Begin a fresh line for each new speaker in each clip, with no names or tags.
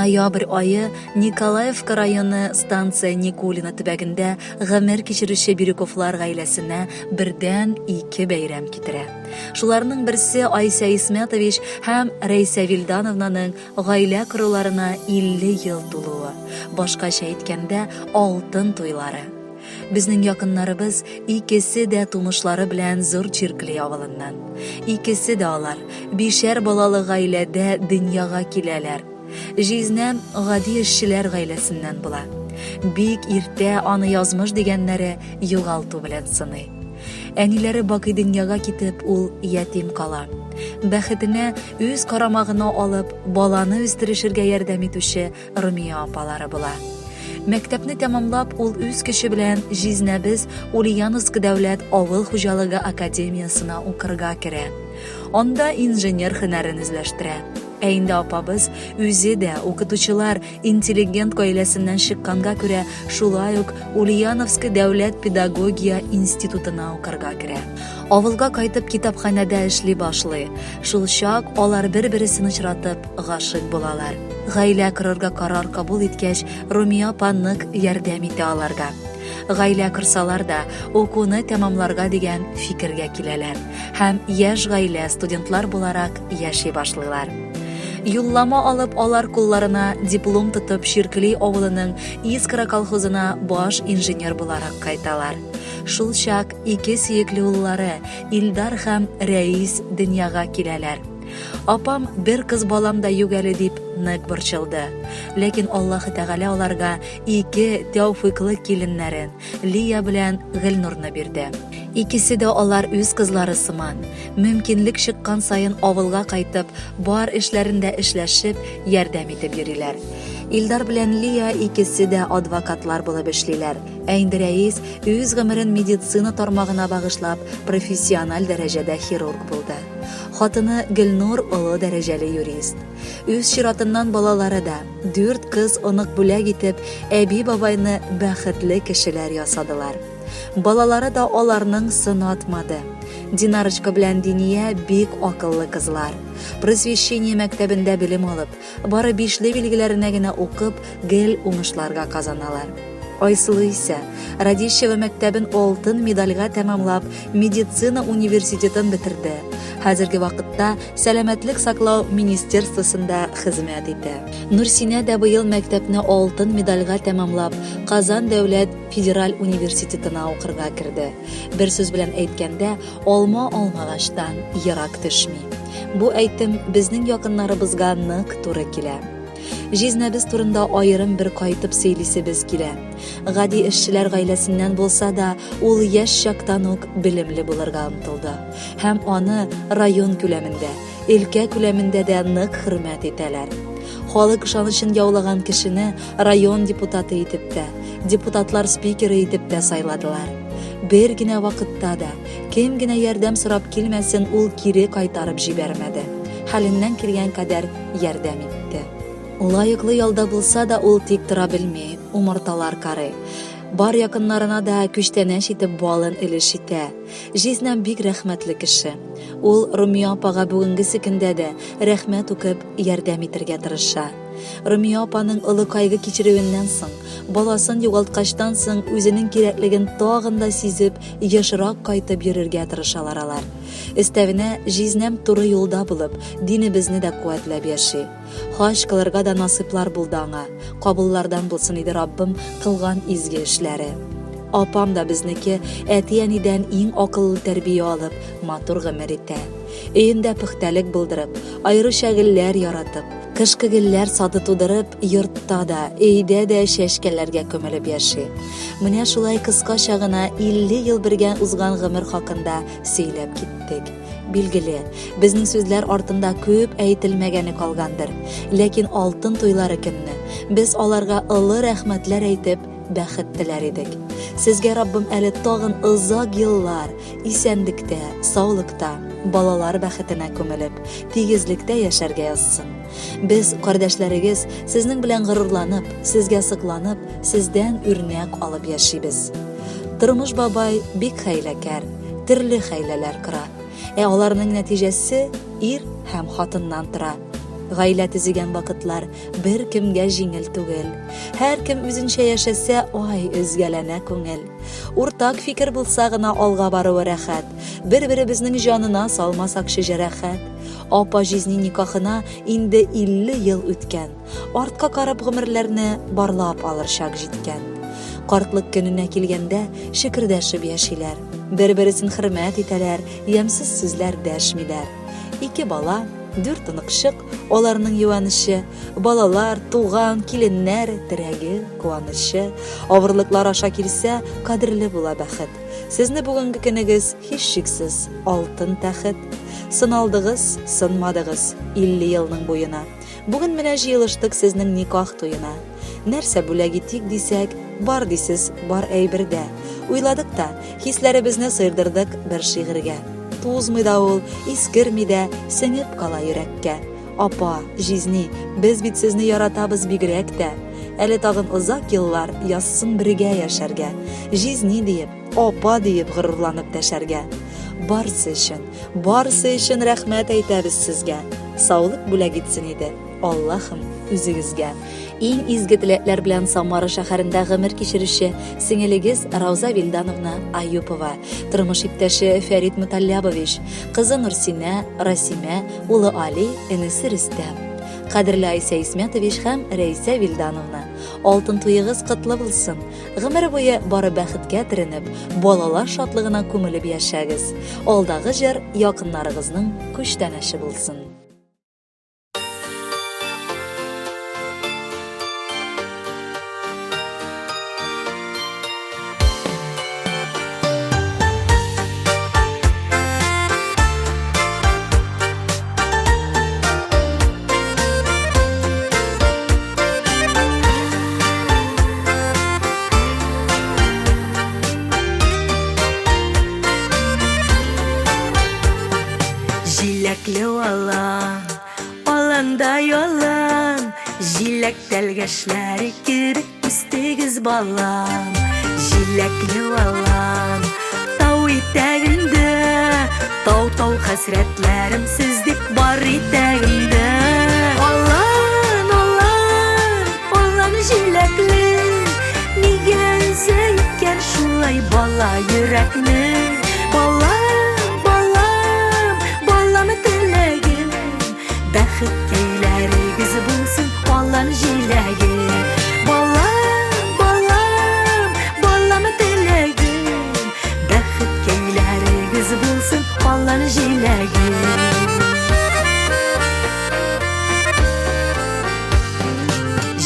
Ноябрь ае Николаевка районы станция Никулино төбәгендә гомер кичерүче Бирюковлар гаиләсенә бердән ике бәйрәм китерә. Шуларның берсе Айсә Исмәтович һәм Рәйсә Вилдановнаның гаилә коруларына 50 ел тулуы, башкача әйткәндә, алтын туйлары. Безнең якыннарыбыз икесе дә тумышлары белән Зур Чиркли авылыннан. Икесе дә алар бишәр балалы гаиләдә дөньяга киләләр. Җизнәм гади эшчеләр гаиләсеннән була. Бик иртә аны язмыш дигәннәре югалту белән сыный. Әниләре бакый дөньяга китеп, ул ятим кала. Бәхетенә үз карамагына алып, баланы үстерешергә ярдәм итүче Румия апалары була. Мәктәпне тәмамлап, ул үз көче белән җизнәбез Ульяновск дәүләт авыл хуҗалыгы академиясенә укырга керә. Анда инженер һөнәрен үзләштерә. Ә инде апабыз үзе дә укытучылар, интеллигент гаиләсеннән чыкканга күрә, шулай ук Ульяновск дәүләт педагогия институтына укырга керә. Авылга кайтып китапханәдә эшли башлый. Шул чак алар бер-бересен очратып, гашыйк булалар. Гаилә корырга карар кабул иткәч, Румия апа нык ярдәм итә аларга. Гаилә корсалар да, укуны тәмамларга дигән фикергә киләләр һәм яшь гаилә студентлар буларак яши башлыйлар. Юллама алып, алар кулларына диплом тотып Чиркли авылының Искра колхозына баш инженер буларак кайталар. Шул чак ике сөекле уллары Илдар һәм Рәис дөньяга киләләр. Апам бер кыз балам да юк әле дип нык борчылды. Ләкин Аллаһы Тәгалә аларга ике тәүфыйклы киленнәрен, Лия белән Гөлнурны бирде. Икесе дә алар үз кызлары сыман. Мөмкинлек чыккан саен авылга кайтып, бар эшләрен дә эшләшеп, ярдәм итеп йөриләр. Илдар белән Лия икесе дә адвокатлар булып эшлиләр. Ә инде Рәис үз гомерен медицина тармагына багышлап, профессиональ дәрәҗәдә хирург булды. Хатыны Гөлнур олы дәрәҗәле юрист. Үз чиратыннан балалары да, дүрт кыз онык бүләк итеп, әби-бабайны бәхетле кешеләр ясадылар. Балалары да аларның сынатмады. Динарочка белән Диния бик акыллы кызлар. Просвещение мәктәбендә белем алып, Бары бишле билгеләренә генә укып, гел уңышларга казаналар. Айсылу исә, Радищево мәктәбен алтын медальгә тәмамлап, медицина университетын бетерде. Хәзерге вакытта Сәламәтлек саклау министерствосында хезмәт итә. Нурсинә дә быел мәктәпне алтын медальгә тәмамлап, Казан дәүләт федераль университетына укырга керде. Бер сүз белән әйткәндә, Алма алмагачтан ерак төшми. Бу әйтем безнең якыннарыбызга нык туры килә. Җизнәбез турында аерым бер кайтып сөйлисебез килә. Гади эшчеләр гаиләсеннән булса да, ул яшь чактан ук белемле булырга омтылды. Һәм аны район күләмендә, өлкә күләмендә дә нык хөрмәт итәләр. Халык ышанычын яулаган кешене район депутаты итеп тә, депутатлар спикеры итеп тә сайладылар. Бер генә вакытта да, кем генә ярдәм сорап килмәсен, ул кире кайтарып җибәрмәде. Хәленнән килгән кадәр ярдәм итте. Лаеклы ялда булса да, ул тик тора белми, умарталар карый. Бар якыннарына да күчтәнәч итеп балын өлеш итә. Җизнәм бик рәхмәтле кеше. Ул Румия апага бүгенгесе көндә дә рәхмәт укып ярдәм итергә тырыша. Румия апаның олы кайгы кичерүеннән соң, баласын югалткачтан соң үзенең кирәклеген тагын да сизеп, ешрак кайтып йөрергә тырышалар алар. Өстәвенә, җизнәм туры юлда булып, динебезне дә куәтләп яши. Хаҗ кылырга да насыйплар булды аңа. Кабуллардан булсын иде Раббым кылган изге эшләре. Апам да безнеке, әти-әнидән иң акыллы тәрбия алып, матур гомер итә. Өендә пөхтәлек булдырып, аеруча гөлләр яратып, кышкы гөлләр сады тудырып, йортта да, өйдә дә чәчкәләргә күмелеп яши. Менә шулай кыскача гына 50 ел бергә узган гомер хакында сөйләп киттек. Билгеле, безнең сүзләр артында күп әйтелмәгәне калгандыр. Ләкин алтын туйлары көнне без аларга олы рәхмәтләр әйтеп, бәхет теләр идек. Сезгә Раббым әле тагын озак еллар исәнлектә, саулыкта, балалар бәхетенә күмелеп, тигезлектә яшәргә язсын. Без, кардәшләрегез, сезнең белән горурланып, сезгә сокланып, сездән үрнәк алып яшибез. Тормыш бабай бик хәйләкәр, төрле хәйләләр кора. Ә аларның нәтиҗәсе ир һәм хатыннан тора. Гаилә төзегән вакытлар беркемгә җиңел түгел. Һәркем үзенчә яшәсә, ай, өзгәләнә күңел. Уртак фикер булса гына алга баруы рәхәт. Бер-беребезнең җанына салмасакчы җәрәхәт. Апа җизни никахына инде 50 ел үткән. Артка карап гомерләрне барлап алыр чак җиткән. Картлык көненә килгәндә шекердәшеп яшиләр. Бер-бересен хөрмәт итәләр, ямьсез сүзләр дәшмиләр. Ике бала, дүрт оныкчык, аларның юанычы, балалар, туган, киленнәр, терәге, куанычы. Авырлыклар аша килсә, кадерле була бәхет. Сезне бүгенге көнегез, һичшиксез, алтын тәхет. Сыналдыгыз, сынмадыгыз 50 елның буена. Бүген менә җыелыштык сезнең никах туена. Нәрсә бүләк итик дисәк, бар дисез, бар әйбер дә. Уйладык та, хисләребезне сыйдырдык бер шигырьгә. Тузмый да ул, искерми дә, сеңеп кала йөрәккә. Апа, җизни, без бит сезне яратабыз бигрәк тә. Әле тагын озак еллар язсын бергә яшәргә. Җизни диеп, апа диеп горурланып дәшәргә. Барсы өчен, барсы өчен рәхмәт әйтәбез сезгә. Саулык бүләк итсен иде Аллаһым үзегезгә. Иң изге теләкләр белән Самара шәһәрендә гомер кичерүче сеңелегез Рауза Вильдановна Аюпова, тормыш иптәше Фәрит Муталлябович, кызы Нурсинә, Расимә, улы Али, энесе Рөстәм. Кадерле Айсә Исмәтович һәм Рәйсә Вильдановна, алтын туегыз котлы булсын! Гомер буе бары бәхеткә төренеп, балалар шатлыгына күмелеп яшәгез. Алдагы җыр якыннарыгызның күчтәнәче булсын.
Җиләкле алан, аланда ялан, Җиләк тәлгәшләре кебек үстегез, балам. Җиләкле алан, тау итәгендә, Тау-тау хәсрәтләрем сез дип бар итәгемдә. Алан, алан, алан җиләкле, Нигә өзә икән шулай бала йөрәкне? Балам, балам, балам теләгем, Бәхеткәйләрегез булсын алан җиләге. Балам, балам, балам теләгем, Бәхеткәйләрегез булсын алан җиләге.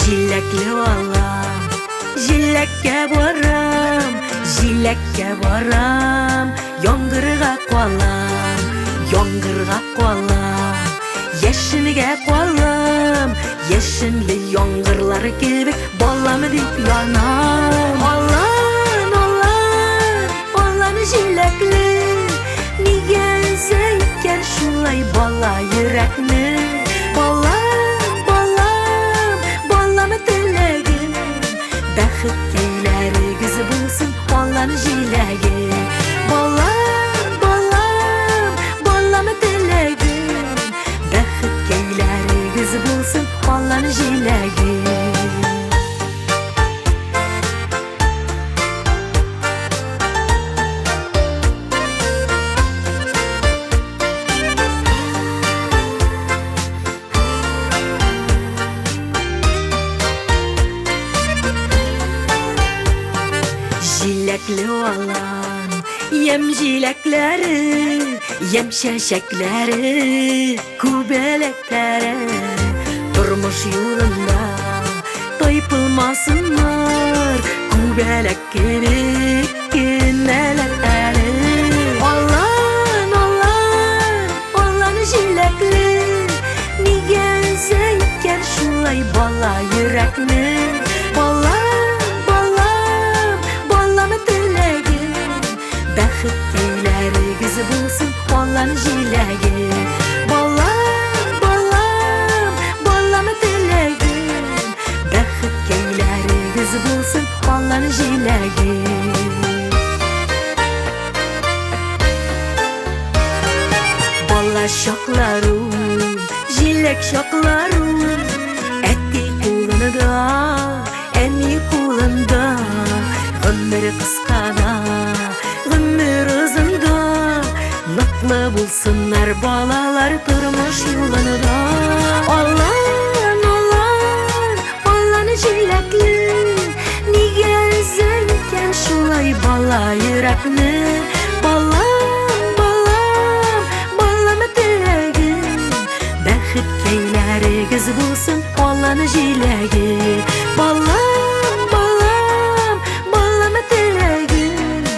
Җиләкле алан, җиләккә барам, җиләккә барам, яңгырга калам, яңгырга калам, яшенгә калам, яшенле яңгырлар кебек балам дип янам. Алан, алан, алан җиләкле, нигә өзә икән шулай бала йөрәкне? Балам, балам, балам теләгем, бәхеткәйләрегез булсын алан җиләге. Балам, балам, балам теләгем, бәхеткәйләрегез булсын алан җиләге. Җиләкле алан, ямь җиләкләре, ямь чәчәкләре, күбәләкләре. Тормыш юлында тайпылмасыннар, күбәләк кебек кенәләр әле. Алан, алан, алан җиләкле, нигә өзә икән шулай бала йөрәкне? Балам, балам, балам теләгем, бәхеткәйләрегез булсын алан җиләге. Балам, балам, балам теләгем, бәхеткәйләрегез булсын алан җиләге. Бала чакларым, җиләк. Кирәк чакларым әти кулында, әни кулында. Гомер кыска да, гомер озын да. Ныклы булсыннар балалар тормыш юлында. Алан, алан, алан җиләкле, нигә өзәр икән шулай бала йөрәкне? Балам, балам, балам теләгем, бәхеткәйләрегез булсын алан җиләге. Балам, балам, балам теләгем,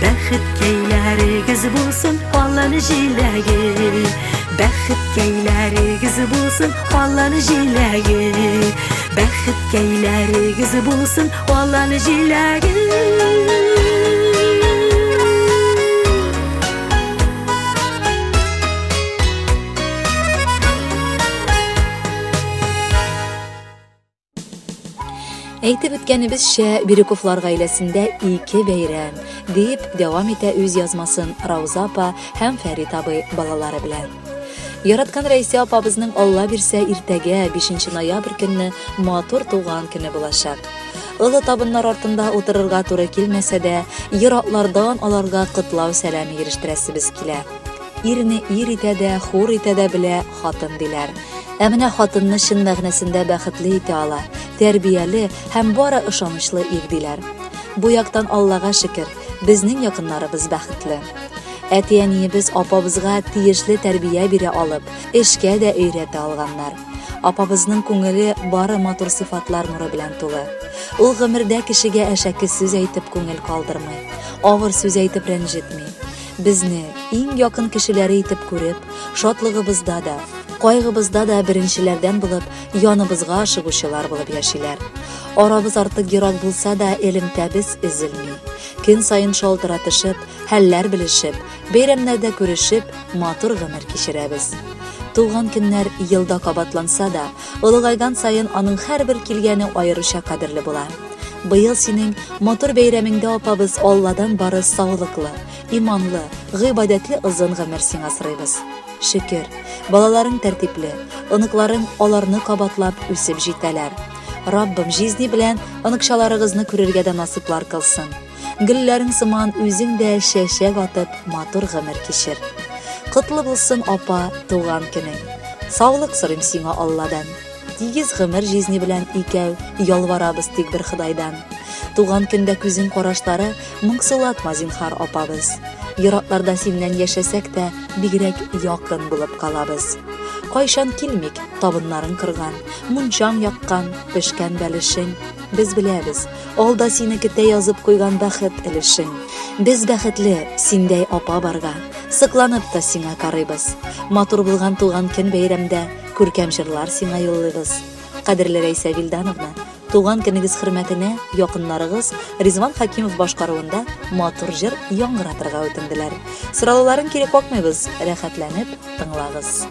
бәхеткәйләрегез булсын алан җиләге. Бәхеткәйләрегез булсын алан җиләге. Бәхеткәйләрегез булсын алан җиләге.
Әйтеп үткәнебезчә, Бирюковлар гаиләсендә ике бәйрәм, дип дәвам итә үз язмасын Рауза апа һәм Фәрит абый балалары белән. Яраткан Рәйсә апабызның Алла бирсә иртәгә 5 ноябрь көнне матур туган көне булачак. Олы табыннар артында утырырга туры килмәсә дә, ераклардан аларга котлау сәламе ирештерәсебез килә. Ирне ир итә дә, хур итә дә белә хатын диләр. Ә менә хатынны чын мәгънәсендә бәхетле итә ала, тәрбияле һәм бары ышанычлы ир диләр. Бу яктан Аллага шөкер, безнең якыннарыбыз бәхетле. Әти-әниебез апабызга тиешле тәрбия бирә алып, эшкә дә өйрәтә алганнар. Апабызның күңеле бары матур сыйфатлар нуры белән тулы. Ул гомердә кешегә әшәке сүз әйтеп күңел калдырмый, авыр сүз әйтеп рәнҗетми. Безне иң якын кешеләре итеп күреп, шатлыгыбызда да, кайгыбызда да беренчеләрдән булып, яныбызга ашыгучылар булып яшиләр. Арабыз артык ерак булса да, элемтәбез өзелми. Көн саен шалтыратышып, хәлләр белешеп, бәйрәмнәрдә күрешеп, матур гомер кичерәбез. Туган көннәр елда кабатланса да, олыгайган саен аның һәрбер килгәне аеруча кадерле була. Быел синең матур бәйрәмеңдә апабыз Алладан бары саулыклы, иманлы, гыйбадәтле озын гомер сиңа сорыйбыз. Шөкер, балаларың тәртипле, оныкларың аларны кабатлап үсеп җитәләр. Раббым җизни белән оныкчаларыгызны күрергә дә насыйплар кылсын. Гөлләрең сыман үзең дә чәчәк атып, матур гомер кичер. Котлы булсын, апа, туган көнең. Саулык сорыйм сиңа Алладан. Тигез гомер җизни белән икәү ялварабыз тик бер Ходайдан. Туган көндә күзең карашлары моңсулатма, зинһар, апабыз. Еракларда синнән яшәсәк тә, бигрәк якын булып калабыз. Кайчан килмик, табыннарың корган, мунчаң яккан, пешкән бәлешең. Без беләбез, алда сине көтә язып куйган бәхет өлешең. Без бәхетле, синдәй апа барга, сокланып та сиңа карыйбыз. Матур булган туган көн бәйрәмдә күркәм җырлар сиңа юллыйбыз. Кадерле Рәйсә Вилдановна, туган көнегез хөрмәтенә якыннарыгыз Ризван Хакимов башкаруында матур җыр яңгыратырга үтенделәр. Сорауларын кире какмыйбыз, рәхәтләнеп тыңлагыз.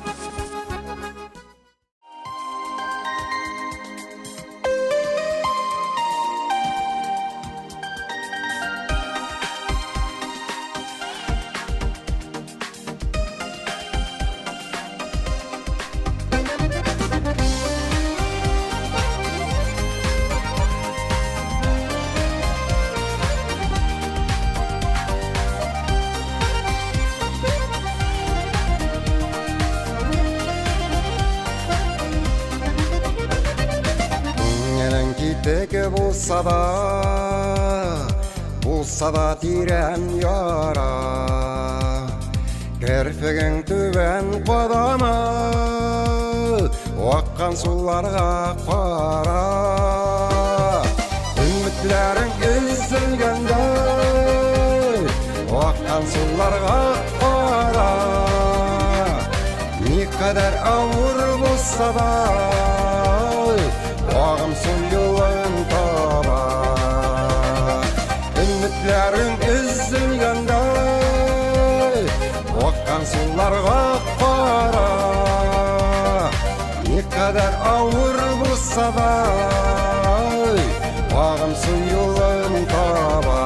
Күңелең китек булса да, булса да тирән яра. Керфегең түбән кадама, аккан суларга кара. Өметләрең өзелгәндә, аккан суларга кара. Никадәр авыр булса да, агым су юлын таба. Өметләрең өзелгәндә, аккан суларга кара. Никадәр авыр булса да, агым су юлын таба.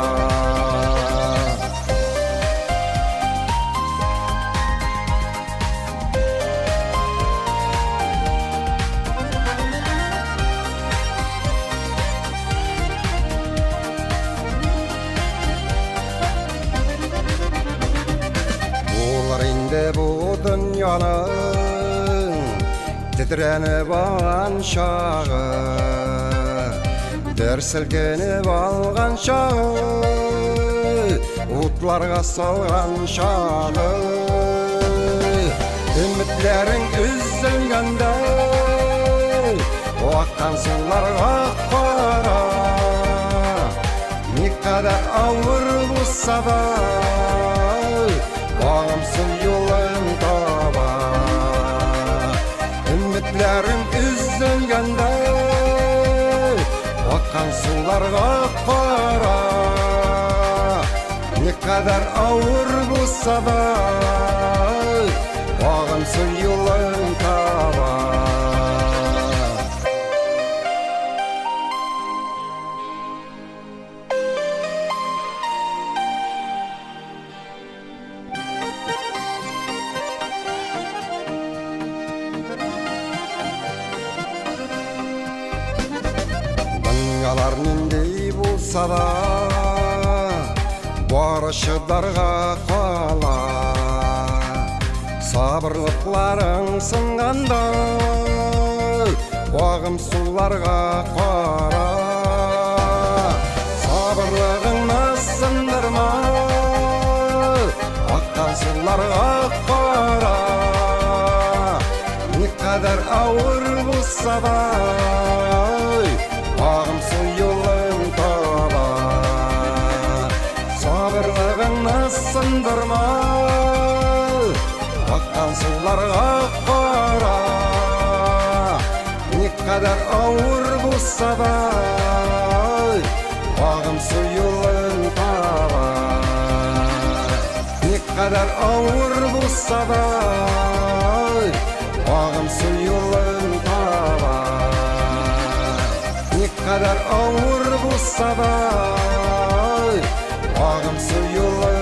Инде бу дөньяның тетрәнеп алган чагы, дер селкенеп алган чагы, утларга салган чагы. Өметләрең өзелгәндә, аккан суларга кара. Никадәр авыр булса да, агымсу юлын таба. Өметләрең өзелгәндә, аккан суларга кара. Никадәр авыр булса да, агымсу юлын таба. Дөньялар нинди булса да, бары чыдарга кала. Сабырлыкларың сынганда, агым суларга кара. Сабырлыгыңны сындырма, аккан суларга кара. Никадәр авыр булса да, агым су юлын таба. Сабырлыгыңны сындырма, аккан суларга кара. Никадәр авыр булса да, агым су юлын таба. Никадәр авыр булса да, агым су юлын таба. Никадәр авыр булса да, агым су юлын